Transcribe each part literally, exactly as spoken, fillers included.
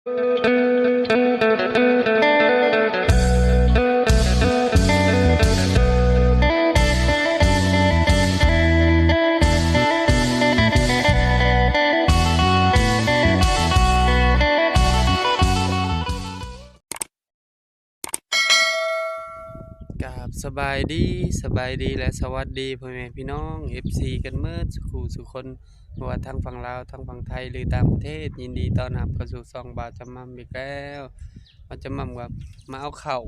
กราบสบายดี สบายดีและสวัสดีพ่อแม่พี่น้อง เอฟซี กันเมิดสุขูสุคน บ่ว่าทั้งฝั่งลาว ทั้งฝั่งไทย หรือต่างประเทศ ยินดีต้อนรับเข้าสู่ช่องบ่าวจำม่ำอีกแล้ว บ่าวจำม่ำก็มาเอาข้าว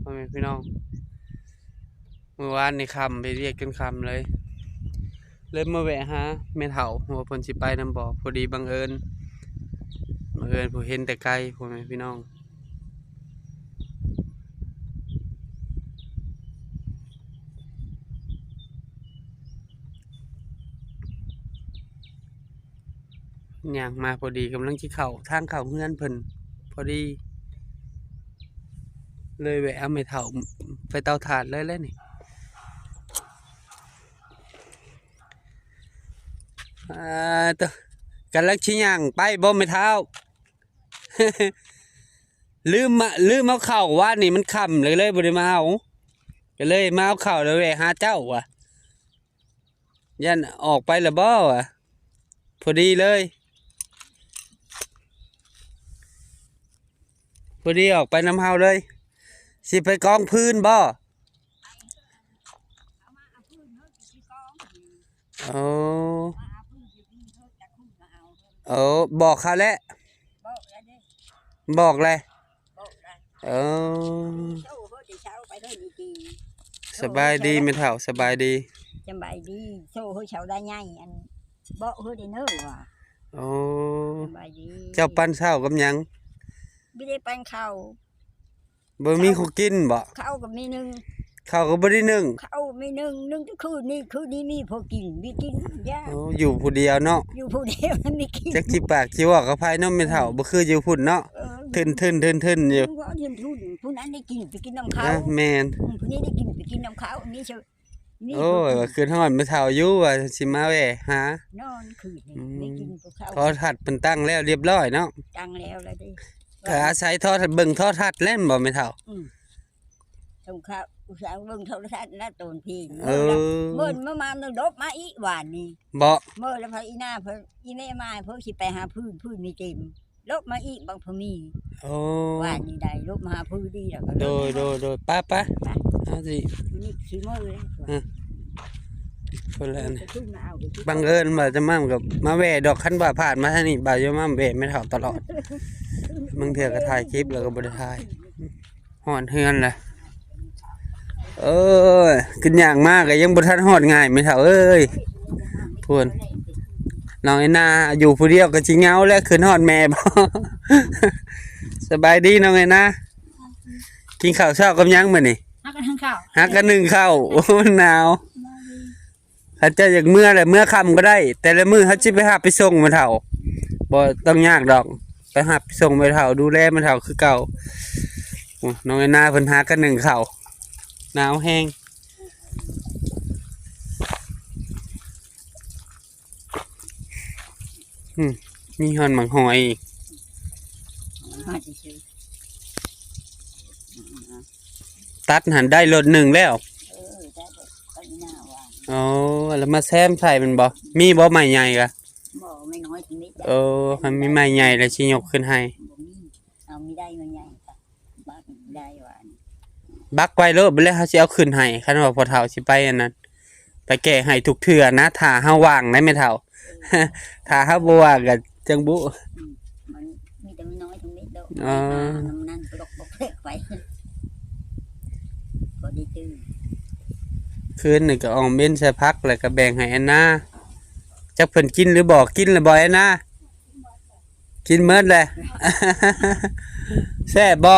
พ่อแม่พี่น้อง มื้อวานนี่ค่ำ ไปเวียกจนค่ำเลย เลยมาแวะหาแม่เฒ่า ว่าเพิ่นสิไปนำบ่ พอดีบังเอิญ บังเอิญผู้เห็นแต่ไกลพ่อแม่พี่น้อง ย่างมาพอดี กำลังสิเข้าทางเข้าเฮือนเพิ่น พอดี เลยแวะเอาแม่เฒ่าไปเตาถ่านเลยแหละนี่ อ่า ตะ กำลังสิย่างไปบ่แม่เฒ่า ลืมมา ลืมเอาข้าววานนี่มันค่ำเลย เลยบ่ได้มาเอา ก็เลยมาเอาข้าวแล้วแวะหาเจ้าว่ะ ย่านออกไปละบ่วะ พอดีเลย พอดีออกไปนำเฮาเลย สิไปกองฟืนบ่ โอ้ โอ้ บอกเขาแล้ว บอกแล้วเด้ บอกเลย บอกแล้ว เออ โซ่เฮ้ยเดี๋ยวเช้าไปเลยดีๆ สบายดีแม่เฒ่า สบายดี สบายดี โซ่เฮ้ยเช้าได้ไง อัน บอกเฮ้ยเดี๋ยวเนอะว่ะ โอ้ สบายดี เจ้าปันข้าวกับหยัง บ่ได้ปันข้าว บ่มีข้าวกินบ่ ข้าวก็มีนึ่ง ข้าวก็บ่ได้นึ่ง ข้าวมีนึ่ง นึ่งแต่คืนนี้ คืนนี้มีพอกิน มีกินยาก โอ้ อยู่ผู้เดียวเนาะ อยู่ผู้เดียวมันมีกิน จักสิปากสิเว้ากับไผเนาะแม่เฒ่า บ่คืออยู่พุ้นเนาะ เออ เทิ่นๆๆๆ อยู่ ว่าเทิ่นๆ ผู้นั้นได้กิน ไปกินนำเขา อ่ะ แม่น อืม ผู้นี้ได้กิน ไปกินนำเขา มีเช นี่ โอ้ย ก็คือฮอดแม่เฒ่าอยู่ ว่าสิมาแวะหา นอนคืนนี่ อืม ได้กินกับข้าว โทรทัศน์เพิ่นตั้งแล้วเรียบร้อยเนาะ ตั้งแล้วแล้วเด้ ก็อาศัยโทรทัศน์ เบิ่งโทรทัศน์เล่นบ่แม่เฒ่า อืม สงครามอุตสาหะเบิ่งโทรทัศน์นะตอนเพลง เออ เมื่อมา เมื่อมา มันลบมาอีกวานนี้ บ่ เมื่อแล้วพออีหน้าเพิ่น อีแม่มาเพิ่นสิไปหาพื้น พื้นมีเต็ม ลบมาอีกบางพะมี โอ้ ว่านี่ได้ลบมาหาผู้ดีแล้วก็ โดย โดย โดย ไป ไป ไป เอาสิ นี่ขี้มือเลย อ่ะ คนละอัน กระทุ่มมาเอากระทุ่ม บังเอิญบ่าวจำม่ำกับมาแวะดอก คันว่าผ่านมาทางนี้บ่าวจำม่ำแวะแม่เฒ่าตลอด บางเทื่อก็ถ่ายคลิปแล้วก็บ่ได้ถ่าย ฮอดเฮือนละ เอ้ย ขึ้นย่างมาก็ยังบ่ทันฮอดง่ายแม่เฒ่าเอ้ย พู้น น้องไอ้นาอยู่ผู้เดียวก็สิเหงาแล้ว ขึ้นฮอดแม่บ่ สบายดีน้องไอ้นา กินข้าวเช้ากับหยังมื้อนี้ หากันนึ่งข้าว หากันนึ่งข้าว โอ้ หนาว คันเจ้าอยากเมือแหละ เมือค่ำก็ได้ แต่ละมื้อเฮาสิไปรับไปส่งแม่เฒ่า บ่ต้องยากดอก ไปรับไปส่งแม่เฒ่า ดูแลแม่เฒ่าคือเก่า โอ้ น้องไอ้นาเพิ่นหากันนึ่งข้าว หนาวแฮง อืม มีฮอดหมากหอยอีก มาซื่อๆ ตัดหั่นได้รถหนึ่งแล้ว เออ ได้รถไปหน้าว่าง อ๋อ แล้วมาแซมใส่มันบ่ มีบ่ไม้ใหญ่กะ บ่ ไม้น้อยถึงนิดเดียว เออ คันมีไม้ใหญ่แล้วสิยกขึ้นให้ บ่มี เอาไม่ได้ไม้ใหญ่กะ บักได้ว่าอัน บักไว้โลด บ่แล้วเฮาสิเอาขึ้นให้ คันว่าพ่อเฒ่าสิไปอันนั้น ไปแก้ให้ทุกเทื่อนะ ถ้าเฮาว่างได้แม่เฒ่า ถ้าเฮาบ่ว่างก็จั่งบุ อืม มันมีแต่น้อยตรงนี้ดอก อ๋อ น้ำนั่นปลอกปลอกแปลกไป พอได้ตื่น คืนนี่ก็ออมเอ็นใส่ผัก แล้วก็แบ่งให้แอนนา จักเพิ่นกินหรือบ่ กินแล้วบ่แอนนา กินหมดเลย แซ่บบ่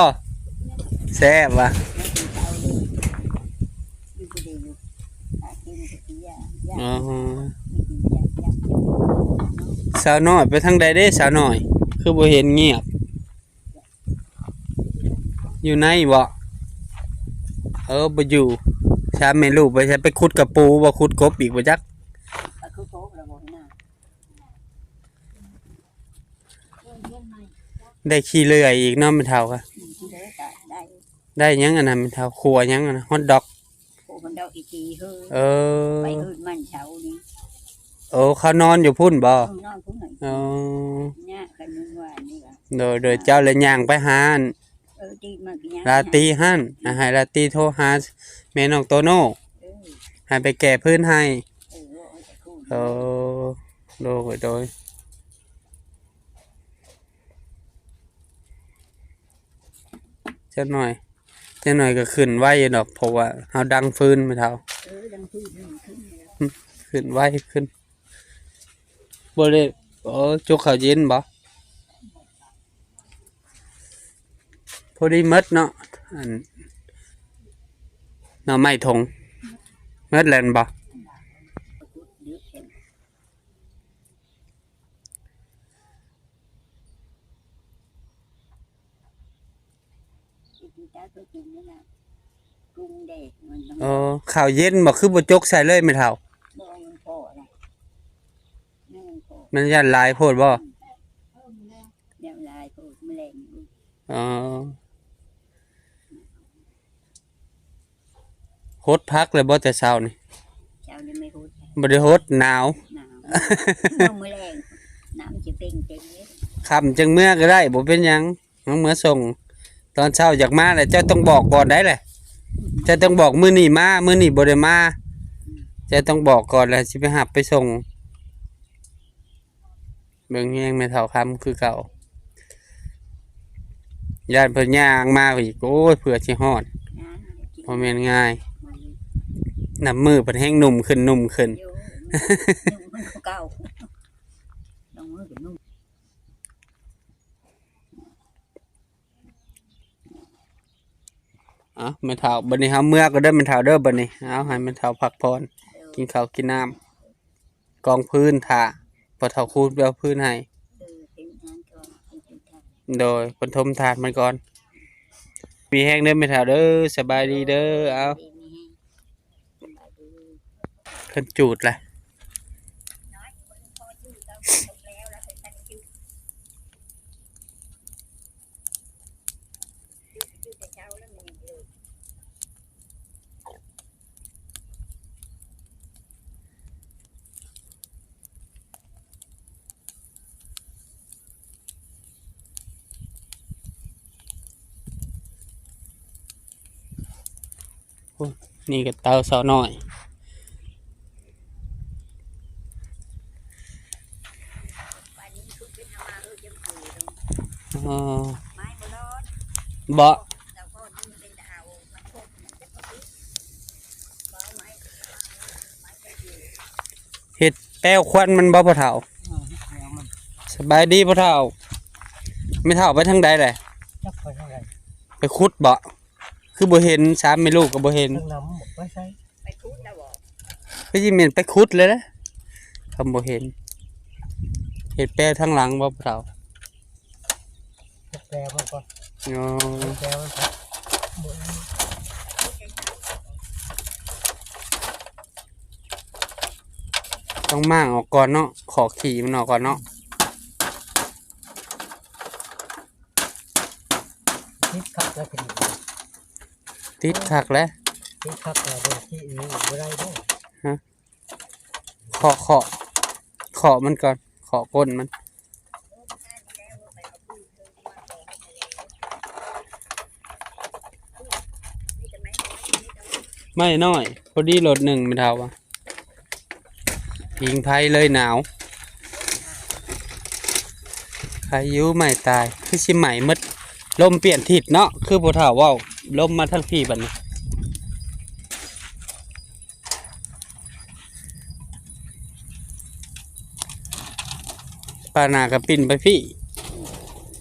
แซ่บว่ะ อ๋อ สาวน้อยไปทางใดเด้ สาวน้อย คือบ่เห็นเงียบ อยู่ในบ่ เออ บ่อยู่ สามแม่ลูกไปใช้ ไปขุดกะปูบ่ ขุดกบอีกบ่จัก ไปขุดกบแล้วบ่นะ เออ เรื่องใหม่ ได้ขี้เลื่อยอีกเนาะแม่เฒ่าก็ อืม ที่เหลือก็ได้ ได้หยังอันนั้นแม่เฒ่า ขัวหยังอันนั้น ฮอทดอก โอ้ มันดอกอีกทีเฮ้อ เออ ไปหืดมันเช้านี้ โอ้ เขานอนอยู่พุ้นบ่ เออ นอนพุ้นหน่อย อ๋อ เนี่ยกันนึกว่านี่ล่ะ โดย โดย เจ้าเลยย่างไปหาอัน เออ ติมากินหยัง ลาตรีหั่น อ่ะ ให้ลาตรีโทรหาแม่น้องโตโน่ เออ ให้ไปแก้พื้นให้ เออ เอาไปคู่ เออ โดย โดย จักหน่อย จักหน่อยก็ขึ้นไวอยู่ดอก เพราะว่าเฮาดังฟืนแม่เฒ่า เออ ดังฟืน ดังฟืน อืม ขึ้นไวขึ้น บ่ได้ โอ้ จกข้าวเย็นบ่ พอดีหมดเนาะ อัน หน่อไม้ถง หมดแล้วบ่ กินจ้า ก็กินนี่นะ ปรุงเดะ มันต้อง อ๋อ ข้าวเย็นบ่ คือบ่จกใส่เลยแม่เฒ่า บ่ ยังพอละ ยังพอ มันย่านหลายโพดบ่ ยังหลายโพด แมลง อ๋อ หดผักเลยบ่แต่เช้านี่ เช้านี้ไม่หด บ่ได้หด หนาว หนาว เมื่อมื้อแลง น้ำจะเป่งเต็มเลย ค่ำจั่งเมือก็ได้ บ่เป็นหยัง เมือส่ง ตอนเช้าอยากมาแหละ เจ้าต้องบอกก่อนได้แหละ เจ้าต้องบอกมื้อนี้มา มื้อนี้บ่ได้มา เจ้าต้องบอกก่อนแหละ สิไปรับไปส่ง เบิ่งแยงแม่เฒ่าคำคือเก่า ย่านเพิ่นย่างมาอีก โอ้ย เผื่อสิฮอด บ่แม่นง่าย นับมื้อเพิ่นแฮงหนุ่มขึ้น หนุ่มขึ้น อยู่ หนุ่มคือเก่า ลองมือกับหนุ่ม อ่ะ แม่เฒ่า บัดนี้เฮาเมือก็เด้อแม่เฒ่าเด้อ บัดนี้ เอาให้แม่เฒ่าพักผ่อน กินข้าวกินน้ำ กองฟืนถ่า พ่อเฒ่าคูณไปเอาฟืนให้ เออ เป็นงานก่อน เป็นงานก่อน โดย เพิ่นถมถ่านมันก่อน มีแฮงเด้อแม่เฒ่าเด้อ สบายดีเด้อ เอา ดีมีแฮง สบายดี เพิ่นจูดแหละ โอ้ย นี่ก็เตาสาวน้อย อ๋อ บ่ เฮ็ดแป้วควันมันบ่พ่อเฒ่า เออ เฮ็ดแป้วมัน สบายดีพ่อเฒ่า แม่เฒ่าไปทางใดแหละ จักไปทางใด ไปขุดบ่ คือบ่เห็น สามแม่ลูกก็บ่เห็น ทางน้ำบ่ไปไส ไปขุดแล้วบ่ คือสิแม่นไปขุดเลยนะ คำบ่เห็น เฮ็ดแป้วทางหลังบ่พ่อเฒ่า แปลมันก่อน อ๋อ แปลมันก่อน ต้องม้างออกก่อนเนาะ ขอขี้มันออกก่อนเนาะ ติดคักแล้วทีนี้ ติดคักแล้ว ติดคักแล้ว เดี๋ยวขี้อือบ่ได้เด้อ ฮะ เคาะ เคาะ เคาะมันก่อน เคาะก้นมัน ไม้น้อย พอดีโลดหนึ่ง แม่เฒ่าว่า ผิงไฟเลยหนาว ใครอยู่ไม่ตาย คือสิไหม้หมด ลมเปลี่ยนทิศเนาะ คือพ่อเฒ่าเว้า ลมมาทางพี้บัดนี้ ปาหน้าก็ปิ้นไปพี้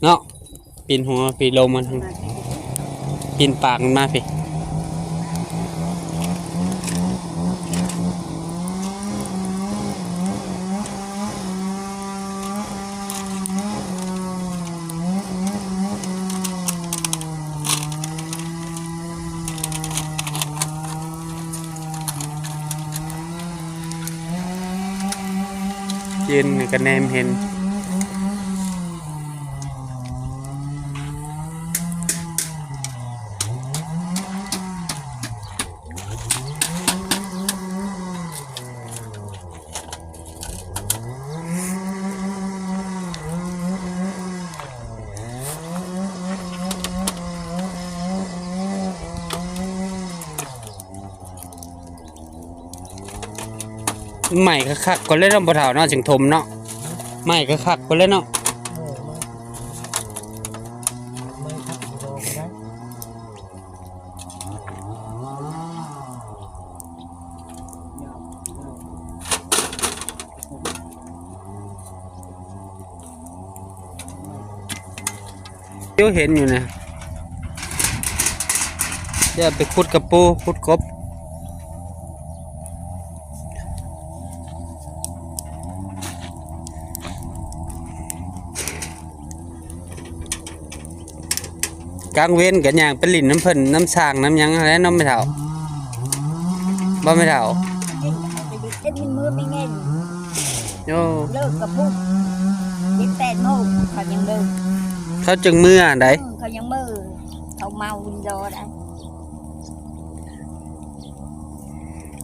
เนาะ ปิ้นหัวพี้ ลมมัน ปิ้นปากมันมาพี้ ยืนนี่ก็แนมเห็น ใหม่คักๆก่อนเลยเนาะ บ่เฒ่าเนาะ จั่งถมเนาะ ใหม่คักๆก่อนเลยเนาะ เดี๋ยวเห็นอยู่นะ เดี๋ยวไปขุดกะปู ขุดกบ กลางเว็นก็ย่างไปหลิ้นนำเพิ่น นำช้างนำหยังหั้นแหละเนาะแม่เฒ่า บ่แม่เฒ่า เฮ็ดมันมือไม่แง่น โอ้ เลิกกับพุก เจ็ดแปดโมง เขายังเลิก เขาจั่งเมือใด๋ อืม เขายังเมิน เขาเมาวินโดได้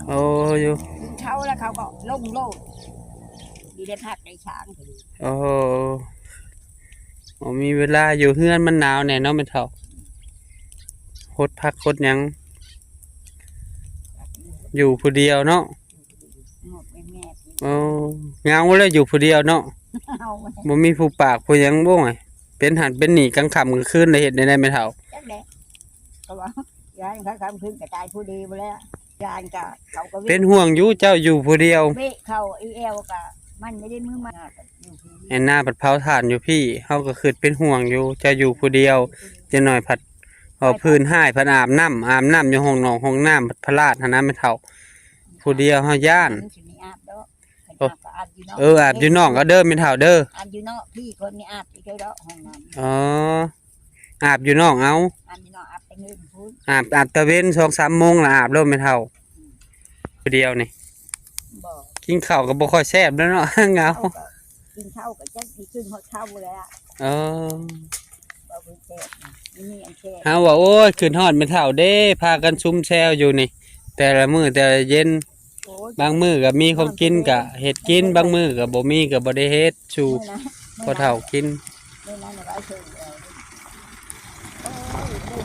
โอ้ อยู่ กินข้าวแล้วเขาก็ลงโลด สิได้พักได้ช้าง โอ้ บ่มีเวลา อยู่เฮือนมันหนาวแน่เนาะแม่เฒ่า หดผักหดหยัง อยู่ผู้เดียวเนาะ งบแม่ๆ โอ้ เหงาเลยอยู่ผู้เดียวเนาะ เอา บ่มีผู้ปากผู้หยังบ่ เป็นหั้นเป็นนี่กลางค่ำกลางคืน แล้วเฮ็ดแนวใด๋แม่เฒ่า จักแหละ ก็ว่า ย้านเขาค่ำคืนก็ตายผู้เดียวแล้ว ย้านก็เขาก็เว้น เป็นห่วงอยู่ เจ้าอยู่ผู้เดียว เวะเขาอีแอลก็ มันไม่ได้มือมา อยู่ผู้เดียว แอนนาผัดเผาถ่านอยู่พี้ เฮาก็คิดเป็นห่วงอยู่ เจ้าอยู่ผู้เดียว จักหน่อยผัด เอาพื้นให้ ผัดอาบน้ำ อาบน้ำอยู่ห้องนอกห้องน้ำ ผัดพลาดหั้นนะแม่เฒ่า ผู้เดียวเฮาย้าน มันสิมีอาบดอก โอ้ อาบก็อาบอยู่นอก เออ อาบอยู่นอกก็เด้อแม่เฒ่าเด้อ อาบอยู่นอกพี้ คนมีอาบอีกเด้อห้องน้ำ อ๋อ อาบอยู่นอกเอา อาบอยู่นอก อาบแต่เงินพุ้น อาบ อาบตะเว็นสองสามโมงละอาบโลดแม่เฒ่า อืม ผู้เดียวนี่ บ่ กินข้าวก็บ่ค่อยแซ่บแล้วเนาะ เหงา ข้าวก็ กินข้าวก็จักสิขึ้นฮอดข้าวแล้ว เออ บ่เพิ่นแซ่บนะ นี่มีอันแซ่บ เฮาว่า โอ้ย ขึ้นฮอดแม่เฒ่าเด้ พากันซุมแซวอยู่นี่ แต่ละมื้อแต่ละเย็น โอ้ย บางมื้อก็มีของกินก็เฮ็ดกิน บางมื้อก็บ่มีก็บ่ได้เฮ็ดสู่ มื้อนะ มื้อนะ พ่อเฒ่ากิน มื้อนั้นน่ะก็เอาเชิญแล้ว โอ้ย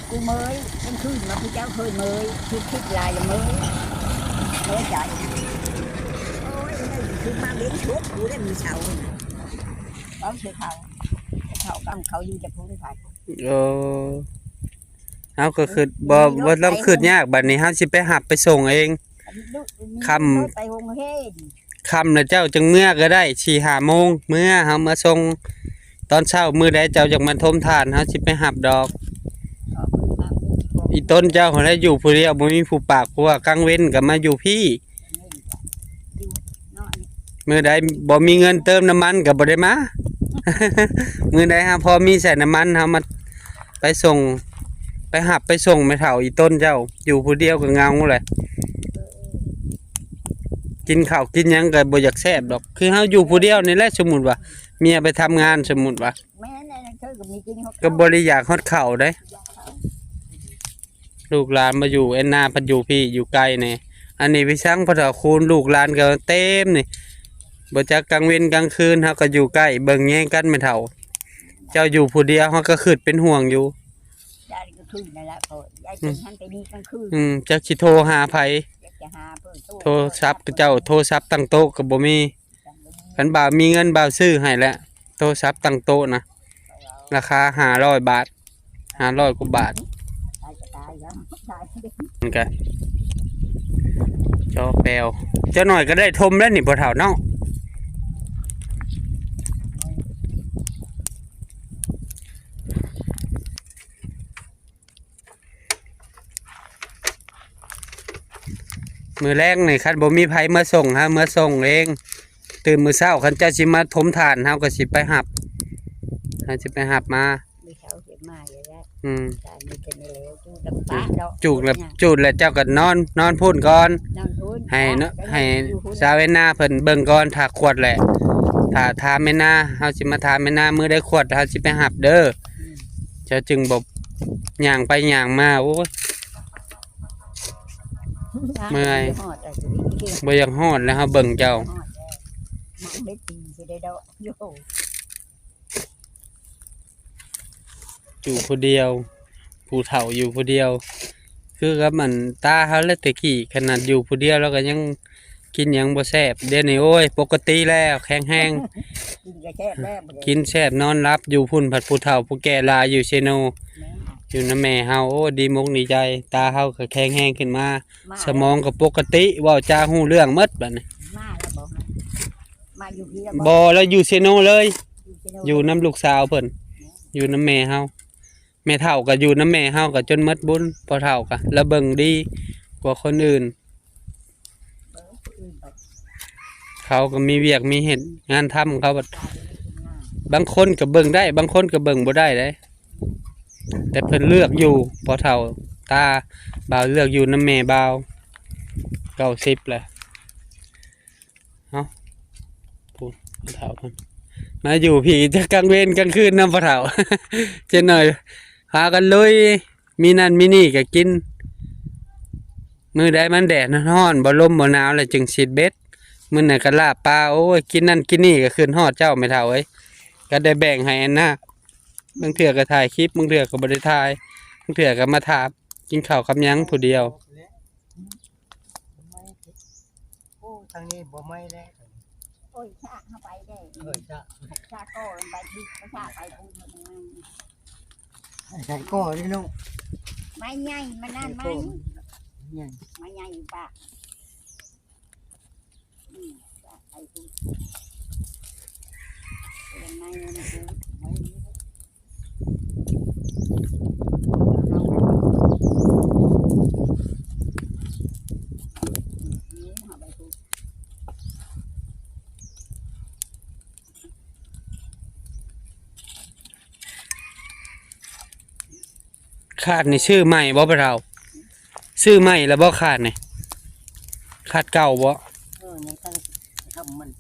กูเมย กลางคืนมา ผู้เจ้าเคยเมย คิด คิดหลายละเมย เมยใจ โอ้ย เมยคือมาเว้นทุกข์ กูได้มีเสา เขาเชื่อเขา เขากำเขาอยู่แต่พุ้นไป เออ เฮาก็คิดบ่ บ่ต้องคิดยาก บัดนี้เฮาสิไปรับไปส่งเอง ค่ำ ไปโรงเรียน ค่ำแล้วเจ้าจั่งเมือก็ได้ สี่ห้าโมง เมือ เฮามาส่งตอนเช้า มื้อใดเจ้าอยากมาถมถ่าน เฮาสิไปรับดอก อีต้นเจ้าหั้นแหละอยู่ผู้เดียว บ่มีผู้ปากผู้ว่า กลางเว็นก็มาอยู่พี้ มื้อใดบ่มีเงินเติมน้ำมันก็บ่ได้มา มื้อใดเฮาพอมีใส่น้ำมัน เฮามาไปส่ง ไปรับไปส่งแม่เฒ่าอีต้นเจ้า อยู่ผู้เดียวก็เหงาแหละ กินข้าวกินหยังก็บ่อยากแซ่บดอก คือเฮาอยู่ผู้เดียวนี่แหละ สมมุติว่าเมียไปทำงาน สมมุติว่า แม่นอันนั้นเธอก็มีกินฮอด ก็บ่ได้อยากฮอดข้าวเด้ อยากข้าว ลูกหลานมาอยู่ แอนนาพัดอยู่พี้ อยู่ไกลแน่ อันนี้พี่ช้างพ่อเฒ่าคูณ ลูกหลานก็เต็มนี่ บ่จักกลางเว็นกลางคืน เฮาก็อยู่ใกล้ เบิ่งแยงกันแม่เฒ่า เจ้าอยู่ผู้เดียว เฮาก็คิดเป็นห่วงอยู่ ยายก็คืนนั่นแหละ ก็ยายเป็นหันไปนี่กลางคืน อืม จักสิโทรหาไผ จักจะหาเพิ่นโทร โทรศัพท์เจ้า โทรศัพท์ตั้งโต๊ะก็บ่มี คันบ่าวมีเงินบ่าวซื้อให้แหละ โทรศัพท์ตั้งโต๊ะนะ ราคาห้าร้อยบาท ห้าร้อยกว่าบาท ตายก็ตายแล้ว ตายก็ได้ มันก็จอแปว เจ้าหน่อยก็ได้ถมแล้วนี่พ่อเฒ่าเนาะ มื้อแลงนี่คันบ่มีไผมาส่ง เฮาเมือส่งเอง ตื่นมื้อเช้าคันเจ้าสิมาถมถ่าน เฮาก็สิไปรับ เฮาสิไปรับมา มื้อเช้าสิมาอยู่แล้ว อืม ตายมีแต่นี่แหละ จูดลำปะดอก จูดแล้ว เนี่ย จูดแล้วเจ้าก็นอน นอนพุ้นก่อน นอนพุ้น ให้เนาะ ให้ อยู่พุ้น สาวแอนนาเพิ่นเบิ่งก่อน ถ้าขวดแหละ ถ้าถามแม่นา เฮาสิมาถามแม่นา มื้อใดขวด เฮาสิไปรับเด้อ อืม เจ้าจึงบ่ย่างไปย่างมา โอ้ย เมื่อย ฮอดแล้วสิ บ่อยากฮอดแล้ว เฮาเบิ่งเจ้า ฮอดแล้ว หมองได้ตีสิได้ดอก โย อยู่ผู้เดียว ผู้เฒ่าอยู่ผู้เดียว คือกับอันตาเฮาแหละ แต่กี้ขนาดอยู่ผู้เดียวแล้วก็ยัง กินหยังบ่แซ่บ เดี๋ยวนี้ โอ้ย ปกติแล้ว แข็งแรง กินก็แซ่บแล้ว กินแซ่บนอนหลับ อยู่พุ้น ผัดผู้เฒ่าผู้แก่หลายอยู่เซโน แม่น อยู่นำแม่เฮา โอ้ ดีมกดีใจ ตาเฮาก็แข็งแรงขึ้นมา มา สมองก็ปกติ เว้าจาฮู้เรื่องหมดบัดนี้ มาแล้วบ่ มาอยู่พี้แล้วบ่ บ่ แล้วอยู่เซโนเลย อยู่เซโน อยู่นำลูกสาวเพิ่น อยู่นำแม่เฮา แม่เฒ่าก็อยู่นำแม่เฮาก็จนหมดบุญ พ่อเฒ่าก็ละเบิ่งดีกว่าคนอื่น เขาก็มีเวียกมีเฮ็ดงานทำ เขาบัด บางคนก็เบิ่งได้ บางคนก็เบิ่งบ่ได้เด้ แต่เพิ่นเลือกอยู่ พ่อเฒ่าตาบ่าวเลือกอยู่นำแม่บ่าว เก้าสิบแล้ว เอ้า ผู้เฒ่าเพิ่นมาอยู่พี้ จะกลางเวรกลางคืนนำพ่อเฒ่า เจ๊หน่อย พากันลุย มีนั่นมีนี่ก็กิน มื้อใดมันแดดร้อน บ่ลมบ่หนาวแล้วจึงสิเฮ็ดเบ็ด มื้อนั้นก็ลาบปลา โอ้ย กินนั่นกินนี่ก็คิดฮอดเจ้าแม่เฒ่าเอ้ย ก็ได้แบ่งให้อันน่ะ บางเทื่อก็ถ่ายคลิป บางเทื่อก็บ่ได้ถ่าย บางเทื่อก็มาถาม กินข้าวกับหยังผู้เดียว โอ้ ทางนี้บ่ไหม้แล้ว โอ้ย ชะเข้าไปได้ เออ ชะ ชะก็ไปที่ ชะไปพูด ใส่ก็นี่เนาะ ไม้ใหญ่ มันนั่นไม้ ใหญ่ ไม้ใหญ่ปะ อืม ชะไปพูด ไม้นั่นพูด ไม้นี้ คาดนี่ซื้อใหม่บ่พ่อเฒ่า ซื้อใหม่แล้วบ่คาดนี่ คาดเก่าบ่ เออ ในการทำมัน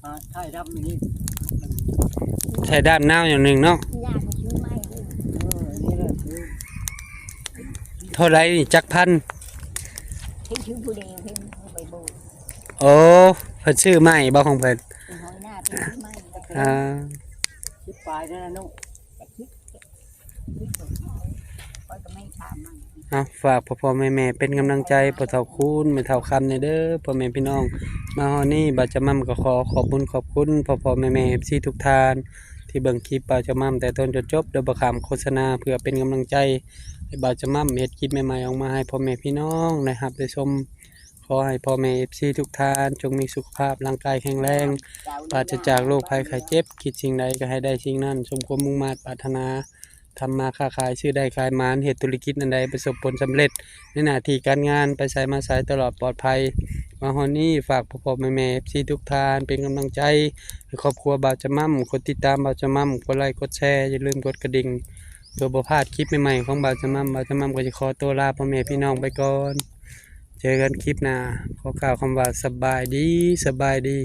อ่า ถ่ายดำนี่ ถ่ายดำนาวอย่างหนึ่งเนาะ อยากจะซื้อใหม่ด้วย เออ นี่แหละซื้อ เท่าไหร่นี่ จักพัน ที่ซื้อผู้เดียว เพิ่นเอาไปโบก โอ้ เพิ่นซื้อใหม่บ่ของเพิ่น เป็นหอยหน้า เป็นซื้อใหม่ อ่า สิบปลายนั่นน่ะเนาะ แต่คิด คิดของเขา ข้อยก็ไม่ถามมัน เอา ฝากพ่อๆแม่ๆเป็นกำลังใจพ่อเฒ่าคูณ แม่เฒ่าคำแหน่เด้อ พ่อแม่พี่น้อง มาฮอดนี้บ่าวจำม่ำก็ขอขอบบุญขอบคุณพ่อๆแม่ๆ เอฟซี ทุกท่าน ที่เบิ่งคลิปบ่าวจำม่ำแต่ต้นจนจบ โดยบ่ข้ามโฆษณา เพื่อเป็นกำลังใจให้บ่าวจำม่ำเฮ็ดคลิปใหม่ๆออกมาให้พ่อแม่พี่น้องได้รับได้ชม ขอให้พ่อแม่ เอฟซี ทุกท่านจงมีสุขภาพร่างกายแข็งแรง ปราศจากโรคภัยไข้เจ็บ คิดสิ่งใดก็ให้ได้สิ่งนั้น สมความมุ่งมาดปรารถนา ทำมาค้าขาย ซื้อได้ขายหมาน เฮ็ดธุรกิจอันใดประสบผลสำเร็จ ในหน้าที่การงาน ไปไสมาไสตลอดปลอดภัย มาฮอดนี้ฝากพ่อๆแม่ๆ เอฟซี ทุกท่านเป็นกำลังใจให้ครอบครัวบ่าวจำม่ำ กดติดตามบ่าวจำม่ำ กดไลค์กดแชร์ อย่าลืมกดกระดิ่ง เพื่อบ่พลาดคลิปใหม่ๆของบ่าวจำม่ำ บ่าวจำม่ำก็จะขอตัวลาพ่อแม่พี่น้องไปก่อน เจอกันคลิปหน้า ขอกล่าวคำว่าสบายดี สบายดี